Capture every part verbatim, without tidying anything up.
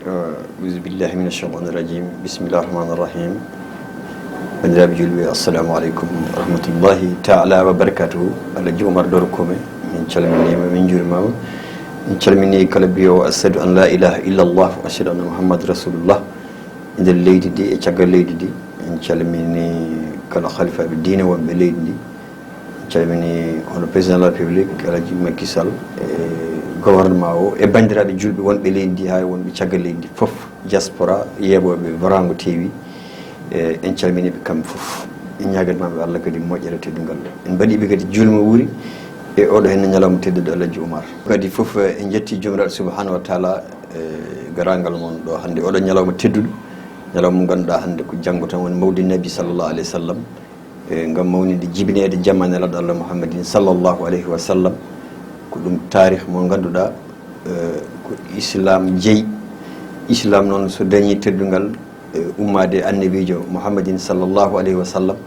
Auzubillahi min alcheytan irrajim. Bismillahi irrahmani irrahim. Banndiraaɓe juulɓe, assalamu aleykum wa rahmatullahi taala wa barakatuhu. Alhaji Oumar Doro Kome, min calminiima, min njuurimaama. Min calmini kala mbiyowo ashadu an la ilaha illa allah, ashadu anna Muhammad rasulullah. E nder leydi ndi e caggal leydi ndi, en calmini kala halifaaɓe diine wonɓe leydi ndi. En calmini hono président de la République, Alhaji Macky Sall, e gouvernement o, e banndiraaɓe juulɓe wonɓe leydi ndi, haa e wonɓe caggal leydi ndi fof, diaspora, yeeɓooɓe Barango T V. E en calmini ɓe kamɓe fof. En ñaaganiima ɓe Allah kadi moƴƴere teddungal. En mbaɗi ɓe kadi juulmo wuuri e oɗo heen ñalawma tedduɗo Alhaji Oumar. Kadi fof, en njetti Joomiraaɗo subhanahu wa taala, e garaangal mon ɗo hannde oɗo ñalawma tedduɗo, ñalawma mo ngannduɗaa hannde ko janngo tan woni mawlidi Nabi sallallahu alayhi wa sallam, e ngam mawninde jibineede jamma Nelaaɗo Allah Muhammadin sallallahu alayhi wa sallam. Ko ɗum taarih mo ngannduɗaa, e ko Islam jeyi. Islam noon so dañii teddungal, e ummaade e Annabiijo Muhammadin sallallahu alayhi wa sallam,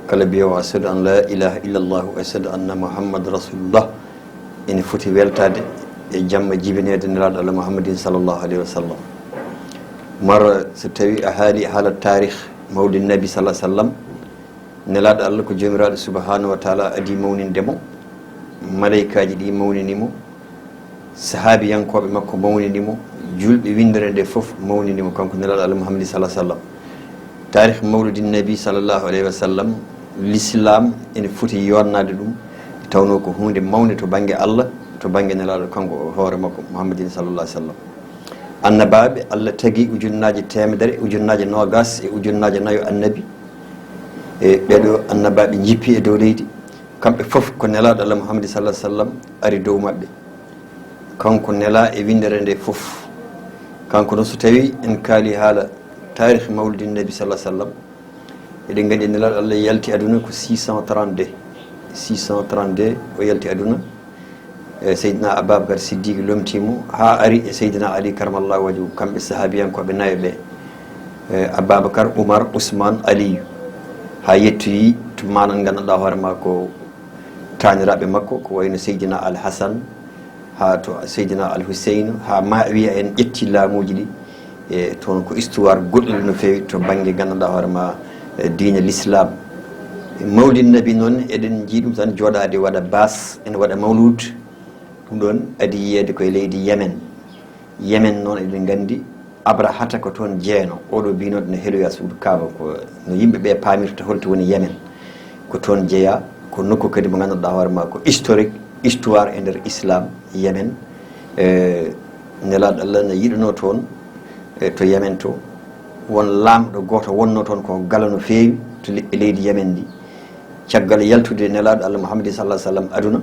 kala mbiyowo ashadu an la ilaha illa allah, ashadu anna Muhammad rasulullah, ene foti weltaade e jamma jibineede Nelaaɗo Allah Muhammadin sallallahu alayhi wa sallam. Mar so tawi a haali haala taarih mawlidi Nabi sallallahu alayhi wa sallam, Nelaaɗo Allah ko Joomiraaɗo subhanahu wa taala adii mawninde mo, malaykaaji ɗi mawnini mo, sahaabiyankooɓe makko mawnini mo, juulɓe winndere nde fof mawnini mo, kanko Nelaaɗo Allah Muhammadin sallallahu alayhi wa sallam. Taarih mawlidi Nabi sallallahu alayhi wa sallam, l'islam ene foti yonnaade ɗum, tawnoo ko huunde mawnde to bannge Allah, to bannge Nelaaɗo kanko hoore makko Muhammadin sallallahu alayhi wa sallam. Annabaaɓe, Allah tagi ujunnaaje teemedere, ujunnaaje noogaas e ujunnaaje nayo annabi. E ɓeeɗo annabaaɓe njippi e dow leydi, kamɓe fof ko Nelaaɗo Allah Muhammadin sallallahu alayhi wa sallam ari dow maɓɓe. Kanko nelaa e winndere nde fof. Kanko noon, so tawi en kaali haala taarih mawlidi Nabi sallallahu alayhi wa sallam, eɗen nganndi Nelaaɗo Allah yalti aduna ko six cent trente-deux. Six cent trente-deux o yalti aduna. E Seydina Ababakar Siddiqi lomtii mo haa ari e Seydina Ali karamallahu wajhu, kamɓe sahaabiyankooɓe nayo ɓe. E Ababakar, Umar, Usman, Aliyu. Haa yettoyi to maanan nganndanɗaa hoore maa ko taaniraaɓe makko, ko wayno Seydina Al Hasan, haa to Seydina Al Huseynu, haa Maawiya en ƴetti laamuuji ɗi. E toon ko histoire goɗɗuɗo no feewi to bannge nganndanɗaa hoore maa, e diine l'islam. Mawlid Nabi noon, eɗen njii ɗum tan jooɗaade waɗa baas, ene waɗa mawlud. Ɗum ɗoon adii yiyeede ko e leydi Yemen. Yemen noon, eɗen nganndi Abrahata ko toon jeyno, oɗo mbinooɗo ne heɗoya suudu Kaaba, ko no yimɓe ɓe paamirta holto woni Yemen. Ko toon jeyaa, ko nokku kadi mo nganndanɗaa hoore maa ko historique, histoire e nder islam, Yemen. E Nelaaɗo Allah ne yiɗanoo toon, e to Yemen to, won laamɗo gooto wonnoo toon ko galo no feewi to le-, leydi Yemen ndi. Caggal yaltude Nelaaɗo Allah Muhammad sallallahu alayhi wa sallam aduna,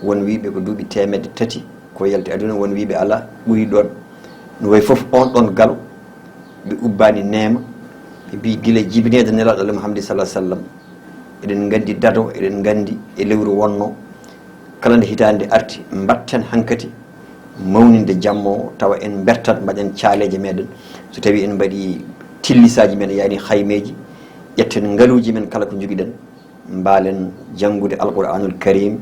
won wiiɓe ko duuɓi teemedde tati ko yalti aduna, won wiiɓe alaa, ɓuri ɗoon. No wayi fof, oon ɗoon galo, ɓe ubbaani neema, ɓe mbii gila jibineede Nelaaɗo Allah Muhammad sallallahu alayhi wa sallam. Eɗen nganndi dado, eɗen nganndi e lewru wonnoo. Kala nde hitaande arti, mbaɗten hankati mawninde jamma o, tawa en mbertat, mbaɗen caaleeje meɗen. So tawii en mbaɗii tillisaaji men, yaani haymeeji, ƴetten ngaluuji men kala ko njogiɗen, mbaalen janngude Alqur'aanul Kariim,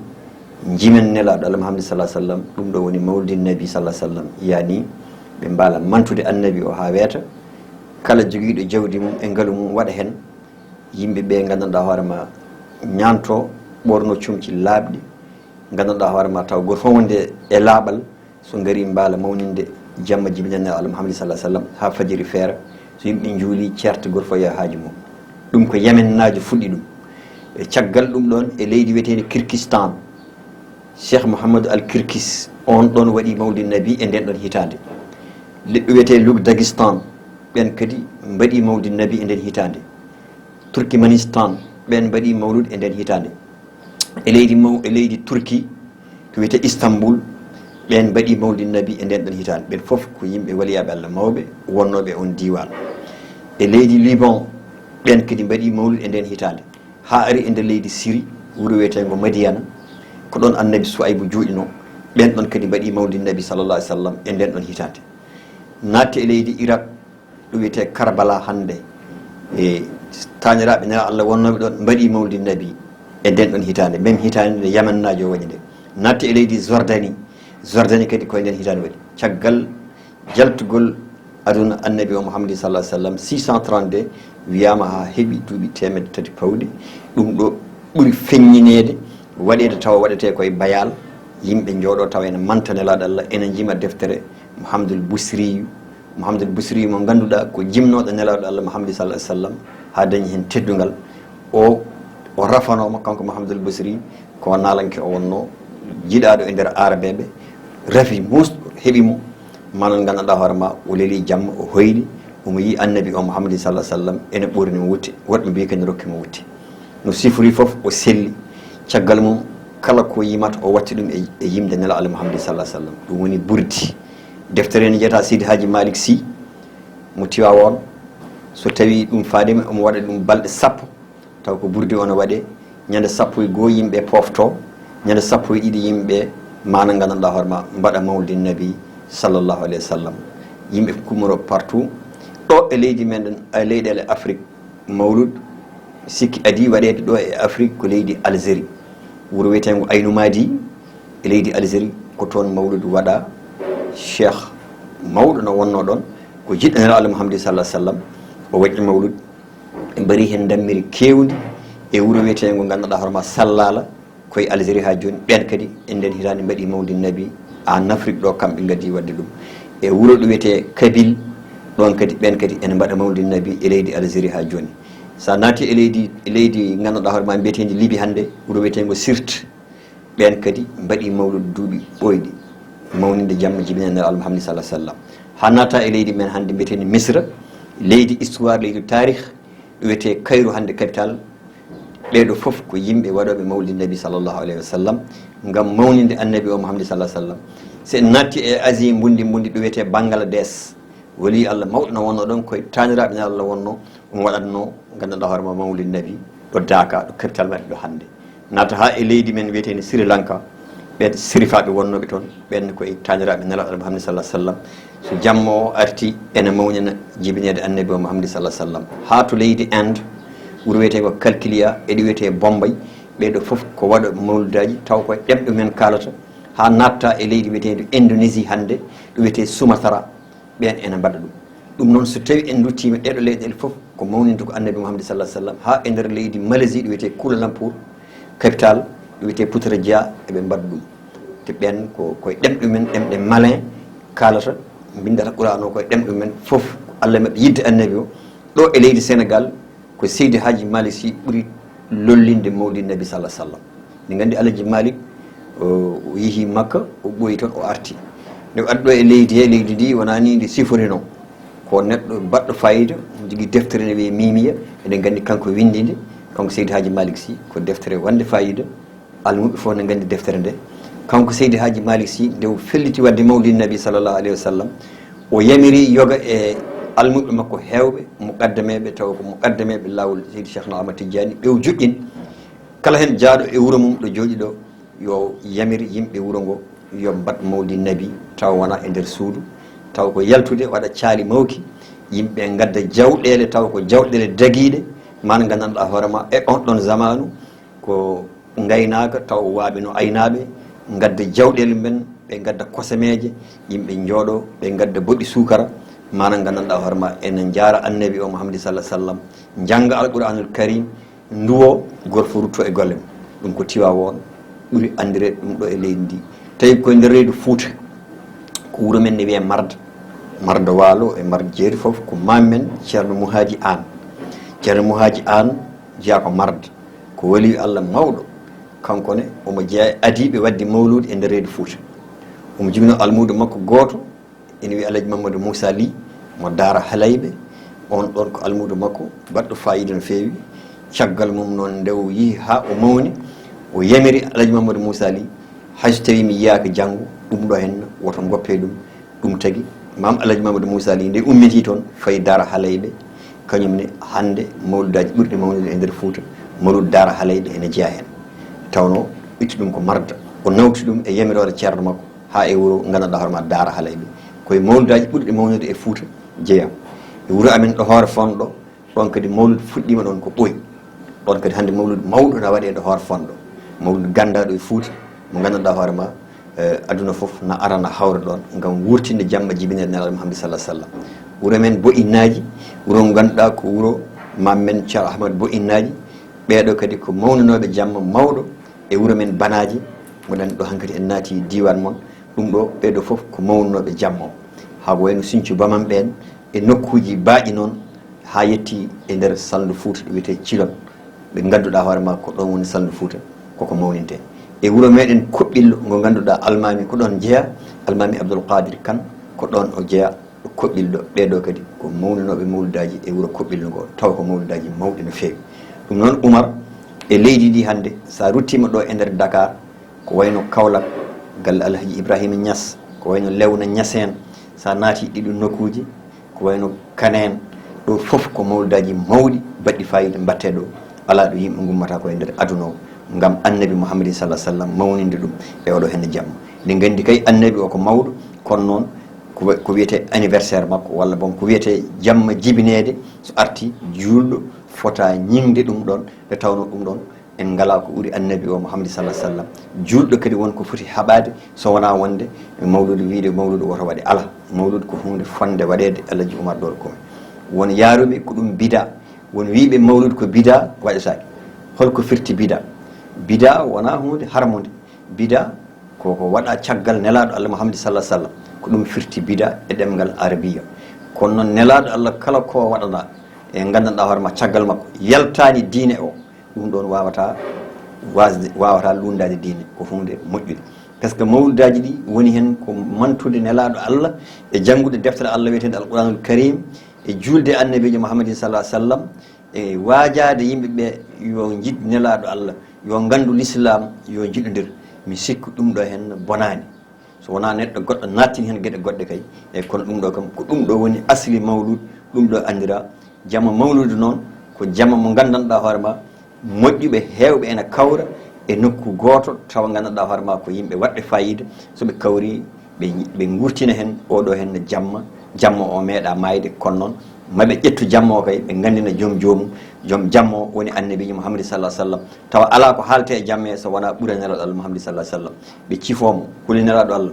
njimen Nelaaɗo Allah Muhammad sallallahu alayhi wa sallam. Ɗum ɗo woni Mawlidin Nabi sallallahu alayhi wa sallam, yaani ɓe mbaala mantude Annabi o haa weeta. Kala jogiiɗo jawdi mum e ngalu mum waɗa heen, yimɓe ɓe nganndanɗaa hoore ma ñaanto, ɓorno comci laaɓɗi, nganndanɗaa hoore ma taw gooto fof wonde e laaɓal, so ngari mbaala mawninde jamma jibinande Nelaaɗo Muhammad sallallahu alayhi wa sallam haa fajiri feera. So yimɓe njuuli, ceerta, gooto fof yaha haaju mum. Ɗum ko Yemennaajo fuɗɗi ɗum. E caggal ɗum ɗoon, e leydi wiyeteendi Kirkistan, Cheikh Mouhamadou Al Kirkis, oon ɗoon waɗi Mawlid Nabi e ndeen ɗoon hitaande. Leɗɗe wiyetee Lug Dagistan, ɓeen kadi mbaɗi Mawlid Nabi e ndeen hitaande. Turkmenistan, ɓeen mbaɗi mawlud e ndeen hitaande. E leydi maw-, e leydi Turki, ko wiyetee Istanbul, ɓeen mbaɗi Mawlid Nabi e ndeen ɗoon hitaande. Ɓeen fof ko yimɓe waliyaaɓe Allah mawɓe wonnooɓe e oon diiwaan. E leydi Liban, ɓeen kadi mbaɗi mawlud e ndeen hitaande. Haa ari e nder leydi Siri, wuro wiyeteengo Madiyana, ko ɗoon Annabi Suwaybu jooɗinoo. Ɓeen ɗoon kadi mbaɗi Mawlid Nabi sallallahu alayhi wa sallam e ndeen ɗoon hitaande. Naatti e leydi Irak, ɗo wiyetee Karbala hannde. E taaniraaɓe Nelaaɗo Allah wonnooɓe ɗoon mbaɗi Mawlid Nabi e ndeen ɗoon hitaande. Même hitaande nde Yamennaajo o waɗi nde. Naatti e leydi Jordanie. Jordanie kadi ko e ndeen hitaande waɗi. Caggal jaltugol Aduna annabi o Muhammadi sallallahu alaihi wasallam six cent trente-deux, wiyama ha heɓi duuɓi teemedde tati pawɗi. Ɗum ɗo ɓuri feññineede waɗeede tawa waɗetee koye bayal. Yimɓe njooɗo tawa ene manta Nelaaɗo Allah, ene njima deftere Muhammadul Busriyu. Muhammadul Busriyu mo ngannduɗaa ko jimnooɗo Nelaaɗo Allah Muhammadi sallallahu alaihi wasallam, ha dañi heen teddungal. O, o rafanooma kanko Muhammadul Busri, ko naalanke o wonno, jiɗaaɗo e nder Aarabeeɓe, rafi muusɗo, heɓi mo. Manan nganndanɗaa hoore ma, o leli jamma, o hoyni, omo yi annabi o Muhammadi sallallahu alaihi wasallam ene ɓorni mo wutte, woɗɓe mbiyi kadi rokki mo wutte. No sifori fof, o selli. Caggal mum, kala ko yimata, o watti ɗum e, e yimde Nela Allah Muhammadi sallallahu alaihi wasallam. Ɗum woni burdi. Deftere ne jeyata Seydi Haaji Malik Sy mo Tiwaawoon. So tawi ɗum faadima, omo waɗa ɗum balɗe sappo, taw ko burdi o no waɗe. Ñande sappo e goo yimɓe pofto, ñande sappo e ɗiɗi yimɓe mana nganndanɗaa hoore ma mbaɗa mawlidi nabi sallallahu alaihi wasallam. Yimɓe kumoro partout. Ɗo e leydi men ɗen, e leyɗeele Afrique, mawlud sikki adi waɗeede ɗo e Afrique ko leydi Algérie. Wuro wiyeteengo Aynu Maadi e leydi Algérie, ko toon mawlud waɗa. Cheikh mawɗo no wonno ɗon, ko jiɗɗo Nela Allah Muhammadi sallallahu alaihi wasallam, o waɗi mawlud. Ɓe mbari heen dammiri keewndi e wuro wiyeteengo nganndanɗaa hoore ma Sallaala, koye Algérie ha jooni. Ɓeen kadi e nden hitaande mbaɗi mawlidi nabi en Afrique ɗo, kamɓe ngaddi waɗde ɗum. E wuro ɗo wiyetee Kabyle, ɗon kadi ɓeen kadi ene mbaɗa mawlidi nabi e leydi Algérie ha jooni. Sa naati e leydi, e leydi nganndanɗaa hoore ma mbiyeteendi Libi hannde, wuro wiyeteengo Sirte, ɓeen kadi mbaɗi mawlud duuɓi ɓooyɗi, mawninde jamma jibinande Al Muhammadi sallallahu alaihi wasallam. Ha naata e leydi men hannde mbiyeteendi Misra, leydi histoire, leydi taarih, ɗo wiyetee Kayru hannde capital. Ɓeeɗo fof ko yimɓe waɗooɓe mawlidi nabi sallallahu alaihi wasallam ngam mawninde annabi o Muhammadi sallallahu alaihi wasallam. So en naatti e Asie mbundi mbundi, ɗo wiyetee Bangladesh, wali Allah mawɗo no wonno ɗon, koye taaniraaɓe Nela Allah wonno, omo waɗatno nganndanɗaa hoore ma mawlidi nabi ɗo Dhaka, ɗo capital maɓɓe ɗo hannde. Naata ha e leydi men wiyeteendi Sri Lanka, ɓen sirifaaɓe wonnooɓe toon, ɓen koye taaniraaɓe Nelaaɗo Muhammad sallallahu alaihi wasallam. So jamma o arti, ene mawnina jibineede annabi o Muhammad sallallahu alaihi wasallam. Haa to leydi Inde, wuro wiyeteengo Kalkiliya, e ɗo wiyetee Bombay, ɓee ɗo fof ko waɗa mawlidaaji, taw koye ɗemɗe men kaalata. Haa naatta e leydi wiyeteendi Indonésie hannde, ɗo wiyetee Sumatra, ɓeen ene mbaɗa ɗum. Ɗum noon, so tawi en nduttiima ɗeeɗo leyɗeele fof, ko mawninta ko annabi Muhammad sallallahu alaihi wasallam, haa e nder leydi Malaisie, ɗo wiyetee Kuala Lumpur, capital, ɗo wiyetee Putrajaya, eɓe mbaɗa ɗum. Te ɓeen ko koye ɗemɗe men, ɗemɗe malien kaalata, mbindata Qur'an o koye ɗemɗe men fof, ko Allah maɓɓe yidde annabi o. Ɗo e leydi Sénégal, ko Seydi Haaji Malick Sy ɓuri lollinde mawlid nabi sallallahu alaihi wasallam. Min nganndi Alhaji Malick, o, o yehi Makka, o ɓooyi toon, o arti. Nde o addi ɗo e leydi he, leydi ndi wonaa ni ndi siforino. Ko neɗɗo baɗɗo faayiida, jogii deftere nde wiyee Mimiya, eɗen nganndi kanko winndi nde, kanko Seydi Haaji Malick Sy, ko deftere wonde faayiida. Almuɓe fof ne nganndi deftere nde. Kanko Seydi Haaji Malick Sy, nde o felliti waɗde mawlid nabi sallallahu alaihi wasallam, o yamiri yoga e almuɓe makko heewɓe, muqaddameeɓe, tawa ko muqaddameeɓe laawol Seydi Cheikhna Ahmad Tidiane, ɓe o joƴƴin. Kala heen jaaɗo e wuro mum ɗo jooɗi ɗo, yo yamir yimɓe wuro ngo, yo mbaɗ mawlid nabi, tawa wonaa e nder suudu, tawa ko yaltude, waɗa caali mawki, yimɓe ngadda jawɗeele, tawa ko jawɗeele dagiiɗe, maa nganndanɗaa hoore ma e on ɗon zamaanu, ko ngaynaaka, taw waaɓe no aynaaɓe, ngadda jawɗeele men, ɓe ngadda kosameeje, yimɓe njooɗo, ɓe ngadda boɗi suukara, maanaam nganndanɗaa hoore ma ene njaara annabi o Muhammad sallallahu alaihi wasallam, njannga Alqur'anul Karim, nduwo, gooto fof rutto e golle mum. Ɗum ko Tiwaawoon ɓuri anndireede ɗum ɗo e leydi ndi. Tawi koye nder reedu Fuuta, ko wuro men ne wiyee Marda, Marda Waalo e Marda Jeeri fof, ko maam men Ceerno Muhaaji Aan. Ceerno Muhaaji Aan jeyaa ko Marda. Ko waliyu Allah mawɗo, kanko ne omo jeyaa e adiiɓe waɗde mawluudi e nder reedu Fuuta. Omo joginoo almuudo makko gooto, ene wiyee Alhaji Mamadou Moussa Ly, mo Daara Halayɓe. On ɗon ko almuudo makko baɗɗo faayiida no feewi. Caggal mum noon, nde o yiyi haa o mawni, o yamiri Alhaji Mamadou Moussa Ly, hay so tawii mi yiyaaka janngo, ɗum ɗo heen, woto ngoppe ɗum. Ɗum tagi, Maam Alhaji Mamadou Moussa Ly nde ummiti toon, fayi Daara Halayɓe, kañum ne hannde mawludaaji ɓurɗi mawnude e nder Fuuta, mawlud Daara Halayɓe ene jeyaa heen. Tawnoo itti ɗum ko Marda, o nawti ɗum e yamiroore ceerno makko, haa e wuro nganndanɗaa hoore ma Daara Halayɓe. Koye mawludaaji ɓurɗi mawnude e Fuuta jeyaa. E wuro amen ɗo Hoore Fonɗo, ɗon kadi mawlud fuɗɗiima ɗon ko ɓooyi. Ɗon kadi hannde mawlud mawɗo na waɗee ɗo Hoore Fonɗo. Mawlud ganndaaɗo e Fuuta, mo nganndanɗaa hoore ma, eh, aduna fof na ara na hawra ɗon ngam wuurtinde jamma jibinere Nelaaɗo Muhammad sallallahu alaihi wasallam. Wuro men Bo'innaaji, wuro ngo ngannduɗaa ko wuro maam men Ceerno Ahmad Bo'innaaji. Ɓeeɗo kadi ko mawninooɓe jamma mawɗo e wuro men Banaaji. Wonani ɗo hankadi en naati diiwaan mon. Ɗum ɗo, ɓeeɗo fof ko mawninooɓe jamma o. Haa ko wayno Sinthiou Bamam ɓeen e nokkuuji baaɗi noon, haa yetti e nder salndu Fuuta ɗo wiyetee Cilon. Ɓe ngannduɗaa hoore maa ko ɗoon woni salndu Fuuta, koko mawnintee. E wuro meɗen Koɓɓillo ngo ngannduɗaa almaami ko ɗoon jeyaa, almaami Abdoul Qadir Kane ko ɗoon o jeyaa, ɗo Koɓɓillo. Ɓeeɗo kadi ko mawninooɓe mawludaaji e wuro Koɓɓillo ngo, taw ko mawludaaji mawɗi no feewi. Ɗum noon, Umar, e leydi ndi hannde, so a ruttiima ɗo e nder Dakar, ko wayno Kaolack, galle Alhaji Ibrahima Niass, ko wayno Lewna Niassène, so a naati ɗiɗo nokkuuji, ko wayno Kaneen, ɗo fof ko mawludaaji mawɗi, baɗɗi faayiida mbaɗtee ɗo. Alaa ɗo yimɓe ngummata ko e nder aduna o, ngam Annabi Muhammadin sallallahu alaihi wasallam mawninde ɗum e oɗo heen jamma. Eɗen nganndi kay Annabi o ko mawɗo, kono noon ko wa-, ko wiyetee anniversaire makko, walla boom ko wiyetee jamma jibineede, so arti, juulɗo fota ñiŋde ɗum ɗoon, nde tawnoo ɗum ɗoon en ngalaa ko ɓuri Annabi o Muhammad sallallahu alaihi wasallam. Juulɗo kadi won ko foti haɓaade so wonaa wonde mawluudu, wiyde mawluudu woto waɗe, alaa. Mawluudu ko huunde fotnde waɗeede, Alhaji Umar Ɗooro Kome. Won yaaruɓe ko ɗum bidaa, won wiyɓe mawluudu ko bidaa, waɗetaake. Hol ko firti bidaa? Bidaa wonaa huunde harmunde. Bidaa ko ko waɗaa caggal Nelaaɗo Allah Muhammad sallallahu alaihi wasallam. Ko ɗum firti bidaa e ɗemngal Arabiya. Kono noon, Nelaaɗo Allah kala ko waɗanaa e nganndanɗaa hoore maa caggal makko yaltaani diine o, ɗum ɗoon waawataa wasde, waawataa lunndaade diine, ko huunde moƴƴude. Par ce que mawludaaji ɗi woni heen ko mantude Nelaaɗo Allah e janngude deftere Allah wiyeteende Alquranul Karim e juulde Annabiijo Muhammadin sallallahu alaihi wasallam e waajaade yimɓe ɓe yo njiɗ Nelaaɗo Allah, yo nganndu Lislaam, yo njiɗondir. Mi sikku ɗum ɗo heen bonaani. So wonaa neɗɗo goɗɗo naattin heen geɗe goɗɗe kay, e kono ɗum ɗo kam, ko ɗum ɗo woni asli mawlud, ɗum ɗo anndiraa. Jamma mawludu noon, ko jamma mo nganndanɗaa hoore maa, moƴƴuɓe heewɓe ena kawra e nokku gooto, tawa nganndanɗaa hoore maa ko yimɓe waɗɓe faayiida. So ɓe kawri, ɓe, ɓe ngurtina heen oo ɗo heen jamma, jamma o meeɗaa maayde, kono noon, ma ɓe ƴettu jamma o kay, ɓe nganndina joom joomum, joom jamma o woni Annabiijo Muhammad sallallahu alaihi wasallam. Tawa alaa ko haaltee e jamma he so wonaa ɓura Nelaaɗo Allah Muhammad sallallahu alaihi wasallam. Ɓe cifoo mo, holi Nelaaɗo Allah,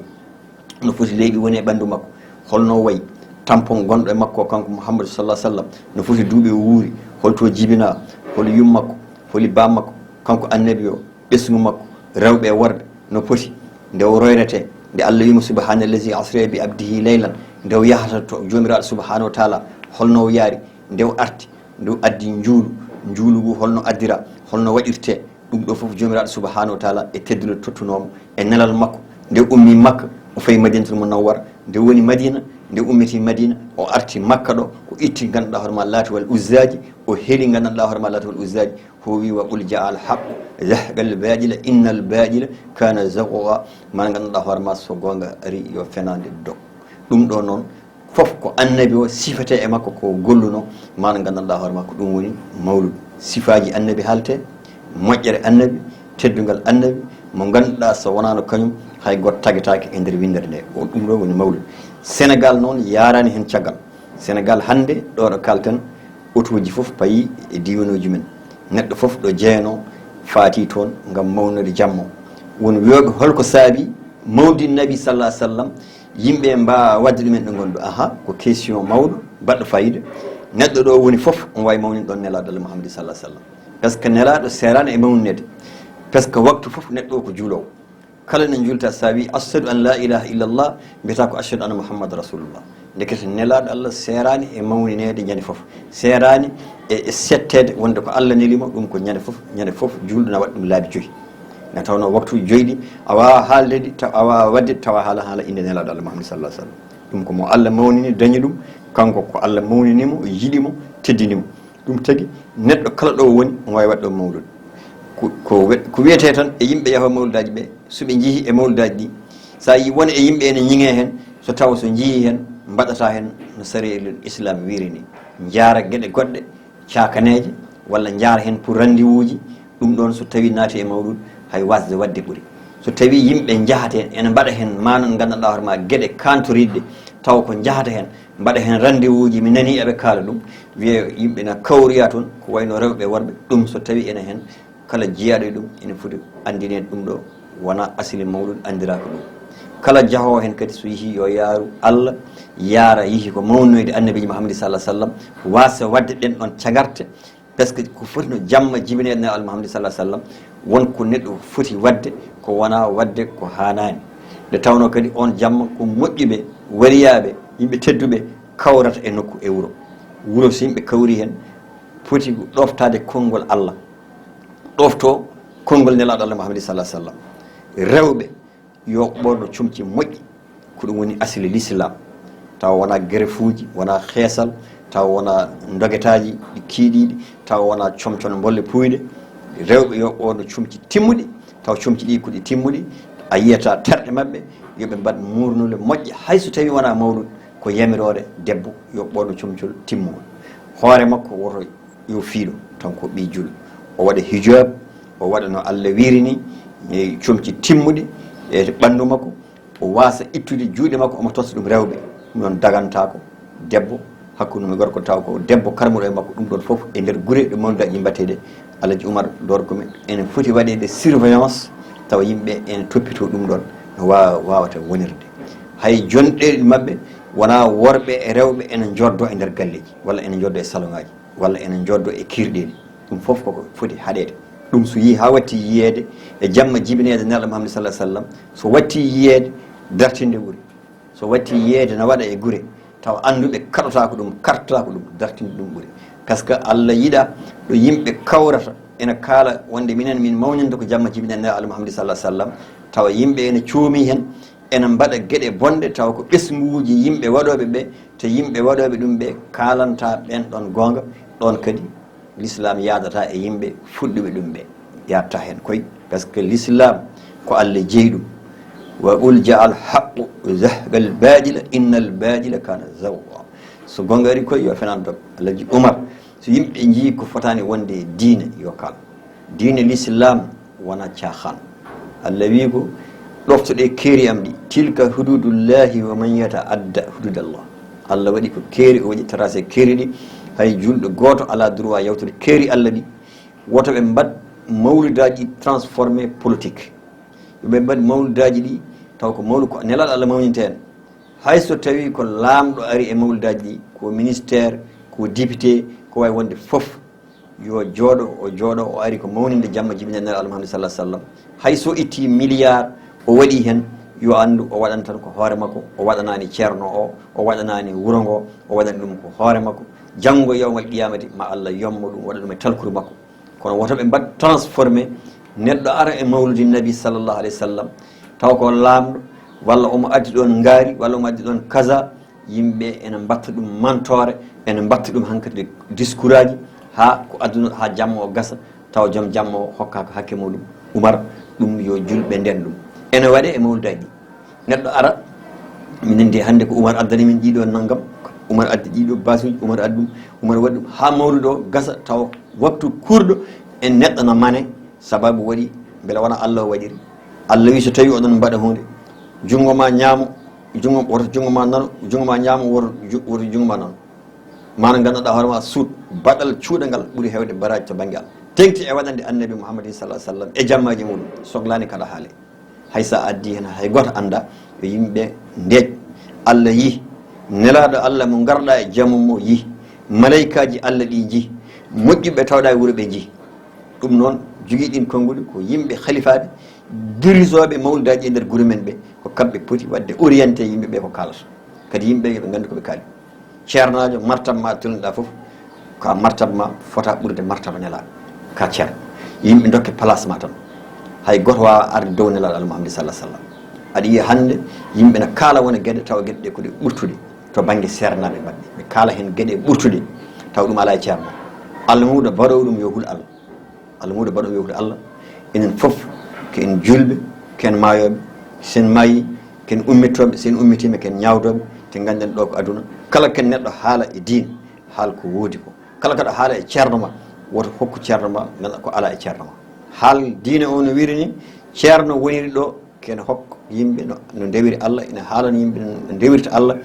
no foti leyɗe woni e ɓanndu makko, holno o wayi, tampon gonɗo e makko o, kanko Muhammadu sallallahu alaihi wasallam, no foti duuɓi o wuuri, holto jibinaa, holi yumma makko, holi baaba makko, kanko Annabi o, ɓesngu makko, rewɓe e worɓe, no poti, nde o royretee, nde Allah wiyi mo, "Subhaanallazi asra bi abdihi laylan," nde o yahata to Joomiraaɗo subhaanahu wa taala, holno o yaari, nde o arti, nde o addi njuulu, njuulu ngu holno addira, holno waɗirtee, ɗum ɗo fof Joomiraaɗo subhaanahu wa taala e teddude tottunoo mo e nelal makko. Nde o ummi Makka, o fayi Madinatul Munawwara, nde woni Madina, nde ummiti Madina, o arti Makka ɗo, o itti nganndanɗaa hoore maa Laata wal Uzzaaji, o heli nganndanɗaa hoore maa Laata wal Uzzaaji, o wi, "Wa qul jaa al haqq, zahaqa al baatila, inna al baatila kaana zahuqa." Maa nganndanɗaa hoore maa so goonga ari yo fenaande dog. Ɗum ɗo noon, fof ko Annabi o sifetee e makko ko golluno, maa nganndanɗaa hoore maa ko ɗum woni mawludu. Sifaaji Annabi haaltee, moƴƴere Annabi, teddungal Annabi, mo ngannduɗaa so wonaano kañum, hay gooto tagetaake e nder winndere nde. O ɗum ɗo woni mawludu. Senegal noon yaaraani heen caggal. Senegal hannde ɗo ɗo kaalten, otooji fof payi e diiwanuuji men. Neɗɗo fof ɗo jeyanoo faati toon ngam mawnorde jamma o. Won wiyooɓe holko saabi mawlidi Nabi sallallahu alaihi wasallam, yimɓe mbaawa waɗde ɗumen ɗo ngonɗo. Aha, ko question mawɗo, baɗɗo faayiida. Neɗɗo ɗo woni fof, on waawi mawnin ɗoon Nelaaɗo Allah Muhammad sallallahu alaihi wasallam. Par ce que Nelaaɗo seeraani e mawninede. Par ce que waktu fof neɗɗo o ko juuloowo. Kala ne juulta, so a wi, "Ashhadu an la ilaha illallah," mbiyata ko, "Ashhadu anna Muhammad rasulullah." Ndekete Nelaaɗo Allah seeraani e mawninede ñande fof. Seeraani e, e setteede wonde ko Allah neli mo, ɗum ko ñande fof, ñande fof juulɗo na waɗa ɗum laabi joyi. Nde tawnoo waktuuji joyi ɗi, a waawaa haalde ɗi, taw, a waawaa waɗde tawa haala, haala innde Nelaaɗo Allah Muhammad sallallahu alaihi wasallam. Ɗum ko mo Allah mawnini, dañi ɗum, kanko ko Allah mawnini mo, yiɗi mo, teddini mo. Ɗum tagi neɗɗo kala ɗo woni, omo waawi waɗde ɗo mawludu. Ko, ko we-, ko wiyetee tan e yimɓe yahooɓe mawludaaji ɓe, so ɓe njehii e mawludaaji ɗi, so a yii won e yimɓe ene ñiŋee heen, so tawa so njehii heen, mbaɗata heen no sariyatul Islam wiiri ni. Njaara geɗe goɗɗe, caakaneeje, walla njaara heen pour rendez-vous ji, ɗum ɗoon so tawii naati e mawludu, hay waasde waɗde ɓuri. So tawii yimɓe njahata heen, ene mbaɗa heen, manan nganndanɗaa hoore maa geɗe kaantoriiɗe, tawa ko njahata heen, mbaɗa heen rendez-vous ji, mi nanii eɓe kaala ɗum, wiyee yimɓe na kawroya toon, ko wayno rewɓe e worɓe, ɗum so tawii ene heen, kala jeyaaɗo e ɗum ene foti anndineede ɗum ɗo wonaa asli mawludu, anndiraaka ɗum. Kala jahoowo heen kadi so yehii yo yaaru Allah, yaara yehi ko mawnoyde Annabiijo Muhammad sallallahu alaihi wasallam, waasa waɗde ɗeen ɗoon cagarte, parce que ko foti no jamma jibineede Nelaɗo Muhammad sallallahu alaihi wasallam, won ko neɗɗo foti waɗde ko wonaa waɗde ko haanaani. Nde tawnoo kadi oon jamma ko moƴƴuɓe, waliyaaɓe, yimɓe tedduɓe kawrata e nokku e wuro. Wuro so yimɓe kawri heen, foti ko ɗooftaade konngol Allah, ɗooftoo konngol Nelaaɗo Allah Muhammad sallallahu alaihi wasallam. Rewɓe yo ɓoorno comci moƴƴi, ko ɗum woni asli l'islam. Tawa wonaa gerefuuji, wonaa xeesal, tawa wonaa dogetaaji ɗi kiiɗiiɗi, tawa wonaa comcon mbolle puuyɗe. Rewɓe yo ɓoorno comci timmuɗi, tawa comci ɗi ko ɗi timmuɗi. A yiyata terɗe maɓɓe, yo ɓe mbaɗ muurnule moƴƴe, hay so tawii wonaa mawlud, ko yamiroore debbo yo ɓoorno comcol timmungol. Hoore makko woto yo fiiɗo, tan ko ɓii julɗo. O waɗa hijab, o waɗa no Allah wiiri ni, e comci timmuɗi e ɓanndu makko, o waasa ittude juuɗe makko, omo totta ɗum rewɓe. Ɗum noon dagantaako debbo, hakkunde mum e gorko, taw ko debbo karmuɗo e makko, ɗum ɗoon fof e nder gure ɗo mawlidaaji mbaɗteɗe. Alhaji Oumar Doro Goume, ene foti waɗeede surveillance, tawa yimɓe ene toppitoo ɗum ɗoon no waawa, waawata wonirde. Hay jonɗeeɗi maɓɓe wonaa worɓe e rewɓe ene njooddoo e nder galleeji, walla ene njooddoo e saloŋaaji, walla ene njooddoo e kiirɗeeli. Ɗum fof koko foti haɗeede. Ɗum so yii haa watti yiyeede e jamma jibineede Nelaaɗo Muhammad sallallahu alaihi wasallam, so watti yiyeede, dartinde ɓuri. So watti yiyeede no waɗa e gure, tawa annduɓe kaɗotaako ɗum, kartotaako ɗum, dartinde ɗum ɓuri. Parce que Allah yiɗa ɗo yimɓe kawrata, ene kaala wonde minen min mawninta ko jamma jibineede Nelaaɗo Muhammad sallallahu alaihi wasallam, tawa yimɓe ene coomi heen, ene mbaɗa geɗe bonɗe, tawa ko ɓesnguuji yimɓe waɗooɓe ɓe, te yimɓe waɗooɓe ɗum ɓe kaalanta ɓeen ɗoon goonga, ɗoon kadi l'islam yaadata e yimɓe fuɗɗuɓe ɗum ɓe, yaatta heen koy, parce que l'islam ko Allah jeyi ɗum. Wa qul jaa al haqqu zahaqa al baatila inna al baatila kana zahuqa. So goonga ari koy yo fenaande dog. Alhaji Oumar, so yimɓe njii ko fotaani wonde e diine yo kaal. Diine l'islam wona caaxaan. Allah wii ko, "Ɗoftoɗee keeri am ɗi, tilka hududullahi wa man yataadda hududallah." Allah waɗi ko keeri, o waɗi tracé keeri ɗi. Hay julɗo gooto alaa droit yawtude keeri Allah ɗi. Woto ɓe mbaɗ mawlidaaji transformé politique. Yo ɓe mbaɗ mawlidaaji ɗi taw ko mawlu ko Nelaaɗo Allah mawninte en. Hay so tawii ko laamɗo ari e mawlidaaji ɗi, ko ministère, ko député, ko wawi wonde fof, yo jooɗo, o jooɗo, o ari ko mawninde jamma jibinande Nelaaɗo Muhammad sallallahu alaihi wasallam. Hay so itti milliard o waɗi heen, yo anndu o waɗan tan ko hoore makko, o waɗanaani ceerno o, o waɗanaani wuro ngo, o waɗani ɗum ko hoore makko. Janngo yawmal qiyamati ma Allah yommo ɗum, waɗa ɗum e talkuru makko. Kono woto ɓe mbaɗ transformé, neɗɗo ara e mawludi nabi sallallahu alaihi wasallam, taw ko laamɗo, walla omo addi ɗoon ngaari, walla omo addi ɗoon kaza, yimɓe ene mbatta ɗum mantoore, ene mbatta ɗum hankadi discours aji, haa ko aduna, haa jamma o gasa, taw joom jamma o hokkaaka hakke muɗum. Umar, ɗum yo julɓe nden ɗum. Ene waɗe e mawlidaaji ɗi. Neɗɗo ara, minen de hannde ko Umar addani min ɗiɗo nanngam, Umar addi ɗiɗo basuuji, Umar addi ɗum, Umar waɗi ɗum, haa mawludo o gasa, taw waktu kurɗo en neɗɗo na mane, sababu waɗi, mbele wona Allah o waɗiri. Allah wi so tawi oɗon mbaɗa huunde, junngo ma ñaamo, junngo, woto junngo ma nano, junngo ma ñaamo, woto ju-, woto junngo ma nano. Maanaam nganndanɗaa hoore ma suut, baɗal cuuɗangal ɓuri heewde baraaji to bannge Allah. Teŋti e waɗande Annabi Muhammadin sallallahu alaihi wasallam e jammaaji muɗum, soglaani kala haale. Hay sa addi heen, hay gooto annda, yo yimɓe ndeeƴ. Allah yii, nelaaɗo Allah mo ngarɗa e jammum o yii, malaykaaji Allah ɗi njii, moƴƴuɓe tawɗa e wuro ɓe njii. Ɗum noon, jogii ɗin konnguɗi ko yimɓe halifaaɓe, dirisooɓe mawlidaaji e nder gure men ɓe, ko kamɓe poti waɗde orienté yimɓe ɓe ko kaalata. Kadi yimɓe yo ɓe nganndu ko ɓe kaali. Ceernaajo, martaba ma tolniɗa fof, ka martaba ma fota ɓurde martaba nelaaɗo. Ka ceerno. Yimɓe dokke place ma tan. Hay gooto waawa arde dow nelaaɗo Allah Muhammad sallallahu alaihi wasallam. Aɗa yiya hannde yimɓe na kaala wona geɗe tawa geɗe ɗe ko ɗe ɓurtuɗe to bannge seernaaɓe maɓɓe. Ɓe kaala heen geɗe ɓurtuɗe tawa ɗum alaa e ceerno. Allah muuɗo baɗoowo ɗum yo hul Allah. Allah muuɗo baɗo wewde Allah. Enen fof ko en julɓe, ko en maayooɓe. Sen maayi, ko en ummittooɓe, sen ummitiima, ko en ñaawdooɓe. Te ngannden ɗo ko aduna. Kala ko neɗɗo haala e diine, haal ko woodi ko. Kala kaɗa haala e ceerno ma, woto hokku ceerno ma, ngannda ko alaa e ceerno ma. Haal diine o no wiiri ni, ceerno woniri ɗo, ko ene hokka yimɓe no, no ndewiri Allah, ene haalana yimɓe no ndewirta Allah,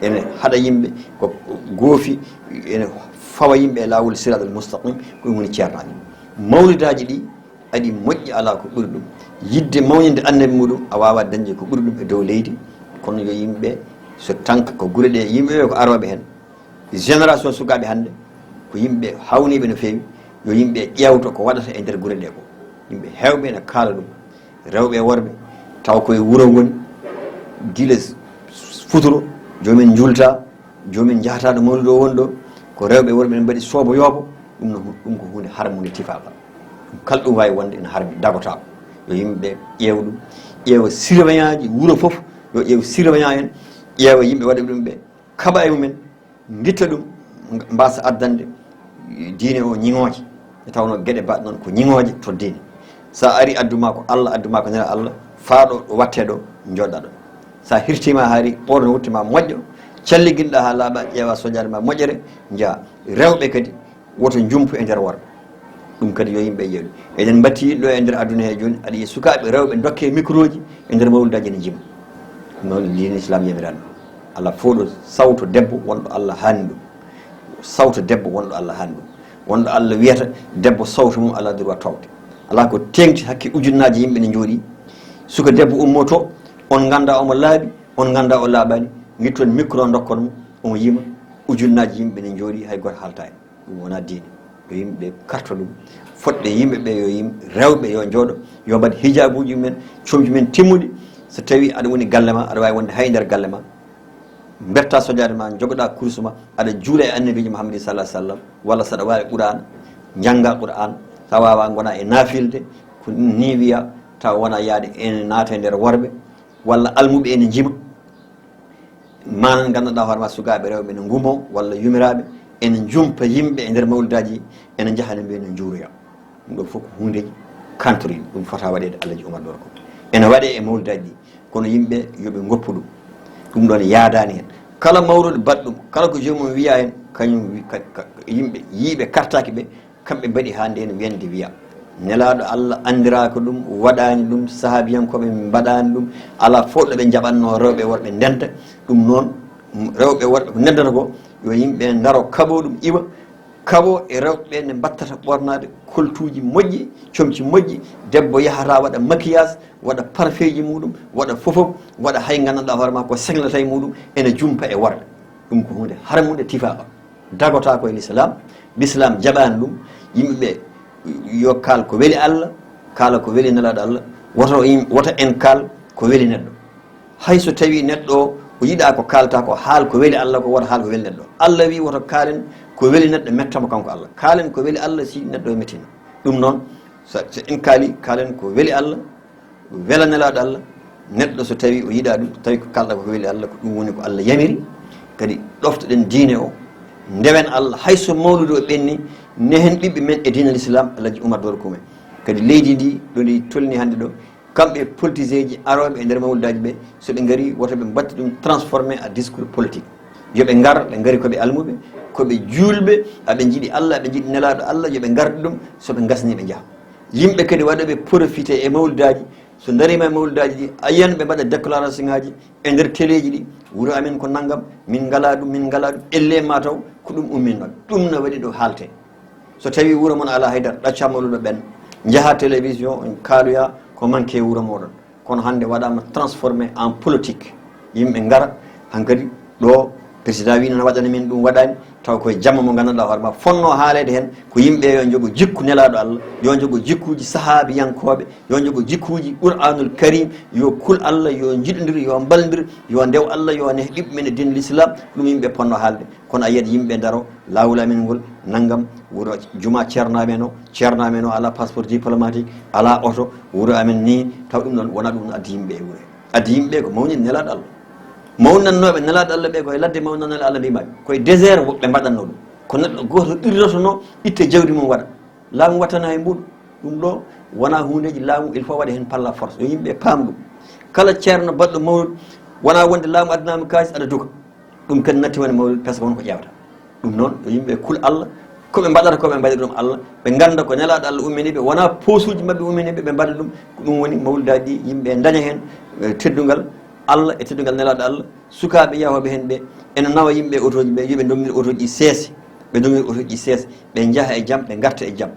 ene haɗa yimɓe ko goofi, ene fawa yimɓe e laawol siraatal mustaqim, ko ɗum woni ceernaaji. Mawlidaaji ɗi, Aɗi moƴƴi, alaa ko ɓuri ɗum. Yiɗde mawninde Annabi muɗum, a waawaa dañde ko ɓuri ɗum e dow leydi. Kono yo yimɓe, so tanka ko gure ɗe, yimɓe ɓe ko arooɓe heen. Génération sukaaɓe hannde, ko yimɓe haawniiɓe no feewi, yo yimɓe ƴeewto ko waɗata e nder gure ɗe ko. Yimɓe heewɓe ene kaala ɗum, rewɓe e worɓe, taw koye wuro ngoni, gila futuro, joomen njuulta, joomen njahata ɗo mawludu o woni ɗo, ko rewɓe e worɓe ene mbaɗi soobo yoobo, ɗum no, ɗum ko huunde harmunde tifaaka. Ɗum kala ɗum waawi wonde ene harmi, dagotaako. Yo yimɓe ɓe ƴeew ɗum, ƴeewa surveillant ji wuro fof, yo ƴeew surveillant en, ƴeewa yimɓe waɗɓe ɗum ɓe, kaɓa e mumen, ngitta ɗum, mbasa addande diine o ñiŋooje. Nde tawnoo geɗe mbaɗ noon ko ñiŋooje to diine. So a ari addu ma ko Allah, addu ma ko nela Allah, faa ɗo ɗo watte ɗo, njooɗa ɗo. So a hirtiima hari, ɓoorno wutte ma moƴƴo, calliginɗa haa laaɓa, ƴeewa soñaade ma moƴƴere, njaha. Rewɓe kadi, woto njumpu e nder worɓe. Ɗum kadi yo yimɓe ƴeew ɗum. Eɗen mbatti ɗo e nder aduna he jooni, aɗa yiya sukaaɓe rewɓe ndokke micro ji e nder mawludaji ene njima. Ɗum noon diine Islam yamiraani ɗum. Alaa fof ɗo sawto debbo wonɗo Allah haani ɗum. Sawto debbo wonɗo Allah haani ɗum. Wonɗo Allah wiyata debbo sawto mum alaa droit towde. Alaa ko teeŋti hakke ujunnaaji yimɓe ne njooɗi. Suka debbo ummoto, on ngannda omo laaɓi, on ngannda o laaɓaani, ngitton micro ndokkon mo, omo yima, ujunnaaji yimɓe ne njooɗi, hay gooto haaltaani. Ɗum wonaa diine. Yo yimɓe karto ɗum. Fotɓe yimɓe ɓe yo yim-, rewɓe yo njooɗo, yo mbaɗ hijaabuuji mumen, comci mumen timmuɗi. So tawii aɗa woni galle ma, aɗa waawi wonde hay nder galle ma. Mberta sojaade ma, njogoɗa kurus ma, aɗa juula e Annabiijo Muhammad sallallahu alaihi wasallam, walla saɗa waawi Qur'aan, njannga Qur'aan, so a waawaa ngona e naafilde, ko ɗum ni wiya, tawa wona yaade ene naata e nder worɓe, walla almuɓe ene njima. Manan nganndanɗaa hoore ma sukaaɓe rewɓe ene ngumo, walla yumiraaɓe ene njumpa yimɓe e nder mawlidaaji, ene njaha ene mbiya ene njuuroya. Ɗum ɗo fof ko huundeeji kantoriiɗi, ɗum fota waɗeede Alhaji Oumar Doro ko. Ene waɗee e mawlidaaji ɗi, kono yimɓe yo ɓe ngoppu ɗum. Ɗum ɗoon yaadaani heen. Kala mawluudo baɗ ɗum, kala ko joomum wiya heen, kañum wi-, ka-, ka-, yimɓe yiiɓe kartaaki ɓe, kamɓe mbaɗi haa ndeen wiyande wiya. Nelaaɗo Allah anndiraaka ɗum, waɗaani ɗum, sahaabiyankooɓe mbaɗaani ɗum, alaa fof ɗo ɓe njaɓatnoo rewɓe e worɓe ndenta. Ɗum noon, rewɓe e worɓe ko ndentata ko, yo yimɓe ndaro kaɓo ɗum iwa, kaɓo e rewɓe ɓe nde mbattata ɓornaade koltuuji moƴƴi, comci moƴƴi, debbo yahata waɗa maquillage, waɗa parfeeji muɗum, waɗa fofof, waɗa hay nganndanɗaa hoore ma ko seŋlata e muɗum, ene jumpa e worɓe. Ɗum ko huunde harmunde tifaaɓa. Dagotaako e Lislaam, Lislaam jaɓaani ɗum, yimɓe ɓe yo kaal ko weli Allah, kaala ko weli Nelaaɗo Allah, woto yim-, woto en kaal ko weli neɗɗo. Hay so tawii neɗɗo o, o yiɗaa ko kaalta ko, haal ko weli Allah ko, woto haal ko weli neɗɗo. Allah wii woto kaalen ko weli neɗɗo, mettamo kanko Allah. Kaalen ko weli Allah si neɗɗo o mettima. Ɗum noon, so, so en kaali, kaalen ko weli Allah, wela Nelaaɗo Allah, neɗɗo so tawii o yiɗaa ɗum, tawi ko kaalɗa ko weli Allah, ko ɗum woni ko Allah yamiri. Kadi ɗoftoɗen diine o, ndewen Allah, hay so mawludu o ɓenni, nehen ɓiɓɓe men e diine Lislaam, Alhaji Oumar Doro Koumé. Kadi leydi ndi, ɗo ndi tolni hannde ɗo, kamɓe politiseeji arooɓe e nder mawlidaaji ɓe, so ɓe ngari, woto ɓe mbaɗtu ɗum transformé en discours politique. Yo ɓe ngar, ɓe ngari ko ɓe almuɓe, ko ɓe juulɓe, aɓe njiɗi Allah, aɓe njiɗi Nelaaɗo Allah, yo ɓe ngardu ɗum, so ɓe ngasni ɓe njaha. Yimɓe kadi waɗa ɓe profité e mawlidaaji, so ndariima e mawlidaaji ɗi, a yiyan ɓe mbaɗa déclaration ŋaaji e nder teleeji ɗi, wuro amen ko nanngam, min ngalaa ɗum, min ngalaa ɗum, elle ma taw ko ɗum umminnoo. Ɗum no waɗi ɗo haalte. So tawii wuro mon alaa haydara, ɗacca mawluudo ɓen, njaha télévision, on kaaloya ko manque wuro mooɗon. Kono hannde waɗaama transformé en politique. Yimɓe ngara, hankadi ɗo président wii noon waɗana min ɗum, waɗaani, taw koye jamma mo nganndanɗaa hoore ma fotnoo haaleede heen, ko yimɓe yo njogo jikku Nelaaɗo Allah, yo njogo jikkuuji sahaabiyankooɓe, yo njogo jikkuuji Qur'aanul Kariim, yo kul Allah, yo njiɗondir, yo mballondir, yo ndew Allah, yo neh ɓiɓɓe men e diine Lislaam, ɗum yimɓe potnoo haalde. Kono a yiyat yimɓe ndaro, laawol amen ngol, nanngam, wuro juma ceernaaɓe no, ceernaaɓe no alaa passeport diplomatique, alaa oto, wuro amen ni, taw ɗum ɗon wonaa ɗum no addi yimɓe e wuro. Addi yimɓe ko mawninde Nelaaɗo Allah. Mawnannooɓe Nelaaɗo Allah ɓe koye ladde mawnannooɓe Allah mbimaɓe. Koye désert woɓɓe mbaɗatnoo ɗum. Ko neɗɗo gooto ɓirrotonoo, itte jawdi mum waɗa. Laamu wattana hay mbuɗu. Ɗum ɗo wonaa huundeeji laamu, il faut waɗa heen par la force. Yo yimɓe paam ɗum. Kala ceerno baɗɗo mawlud, wonaa wonde laamu addanaama kaalis aɗa duka. Ɗum kadi natti wonde mawlud, parce que won ko ƴeewata. Ɗum noon, yo yimɓe kul Allah, ko ɓe mbaɗata ko ɓe mbaɗi ɗum Allah, ɓe ngannda ko Nelaaɗo Allah ummini ɓe, wonaa poosuuji maɓɓe ummini ɓe, ɓe mbaɗa ɗum. Ko ɗum woni mawlidaaji ɗi, yimɓe ndaña heen, eh, teddungal Allah e teddungal Nelaaɗo Allah. Sukaaɓe yahooɓe heen ɓe, ene nawa yimɓe e otooji ɓe, yo ɓe ndongir otooji seese, ɓe ndongir otooji seese, ɓe njaha e jam, ɓe ngarta e jam.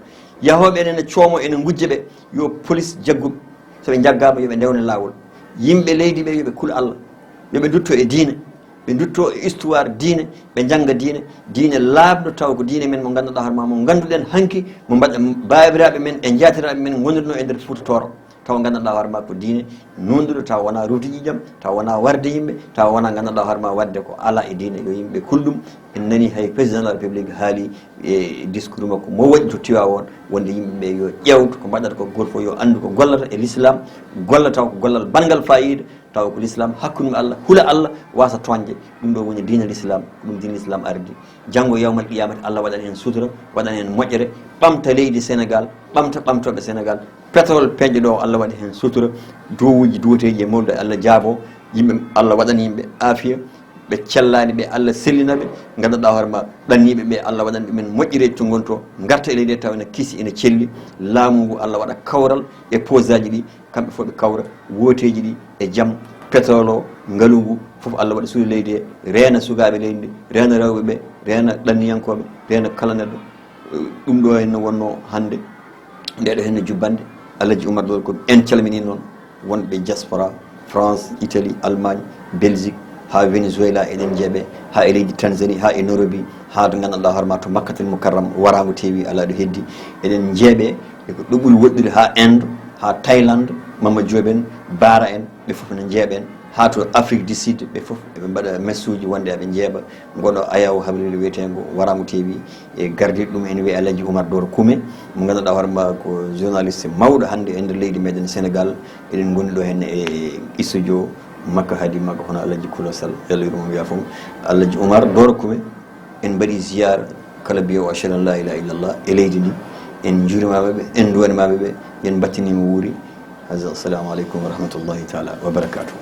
Yahooɓe ene coomo, ene ngujja ɓe, yo police jaggu ɓe. So ɓe njaggaama, yo ɓe ndewne laawol. Yimɓe leydi ɓe, yo ɓe kul Allah. Yo ɓe ndutto e diine. Ɓe ndutto e histoire diine, ɓe njannga diine. Diine laaɓɗo, taw ko diine men mo ngannduɗaa hoore ma, mo ngannduɗen hanki, mo mbaɗa baabiraaɓe men e njaatiraaɓe men ngonirno e nder Fuuta Tooro. Taw nganndanɗaa hoore ma ko diine nunɗuɗo, taw wonaa rufde ƴiiƴam, taw wonaa warde yimɓe, taw wonaa nganndanɗaa hoore ma waɗde ko alaa e diine. Yo yimɓe kul ɗum. En nani hay président de la République haali e discours makko mo waɗi to Tiwaawoon, wonde yimɓe ɓe yo ƴeewtu ko mbaɗata ko, gooto fof yo anndu ko gollata e l'islam, golla taw ko gollal banngal faayiida, taw ko l'islam hakkunde Allah, hula Allah, wasa tooñde. Ɗum ɗo woni diine l'islam, ko ɗum diine l'islam ardi. Janngo yawmal qiyamati, Allah waɗan en sutura, waɗan en moƴƴere, ɓamta leydi Sénégal, ɓamta ɓamtooɓe Sénégal. Pétrole peeñɗo ɗo, Allah waɗi heen sutura, duwawuuji duwateeji e mawɗo, Allah jaabo yimɓe, Allah waɗan yimɓe aafiya, ɓe cellaani ɓe, Allah sellina ɓe, nganndanɗaa hoore ma ɗanniiɓe ɓe, Allah waɗan ɗumen moƴƴereeji to ngonto, ngarta e leydi taw ene kiisi, ene celli, laamu ngu Allah waɗa kawral e poosaaji ɗi, kamɓe fof ɓe kawra wooteeji ɗi e jam, pétrole o, ngalu ngu fof Allah waɗa suuɗa leydi he, reena sukaaɓe leydi ndi, reena rewɓe ɓe, reena ɗanniyankooɓe, reena kala neɗɗo. Ɗum ɗo heen wonnoo hannde, nde ɗo heen jubbannde, Alhaji Oumar Doro Koume. En calminii noon wonɓe diaspora, France, Italie, Allemagne, Belgique, haa Venezuela eɗen njeeɓe, haa e leydi Tanzanie, haa e Nairobi, haa to nganndanɗaa hoore ma to Makkatul Mukarram, Waraango T V alaa ɗo heddi. Eɗen njeeɓe e ko ɗo ɓuri woɗɗude haa Inde, haa Thaïlande, Mama Diop en, Baara en, ɓe fof ne njeeɓen. Haa to Afrique du Sud, ɓe fof eɓe mbaɗa message uji wonde eɓe njeeɓa. Ngoɗo ayaw habriiɗo wiyeteengo Waraango T V, e gardiiɗo ɗum ene wiyee Alhaji Oumar Doro Koume, mo nganndanɗaa hoore ma ko journaliste mawɗo hannde e nder leydi meɗen Sénégal. Eɗen ngoni ɗo heen e studio makko, haadi makko hono Alhaji Kulo Sall, yo Allah yurmo mo yaafo mo. Alhaji Oumar Doro Koume, en mbaɗi ziyaara kala mbiyo ashhadu an la ilaha illallah e leydi ndi. En njuurimaama ɓe, en nduwanimaama ɓe, en mbattiniima wuuri. Haza, assalamu aleykum wa rahmatullahi taala wa barakatuh.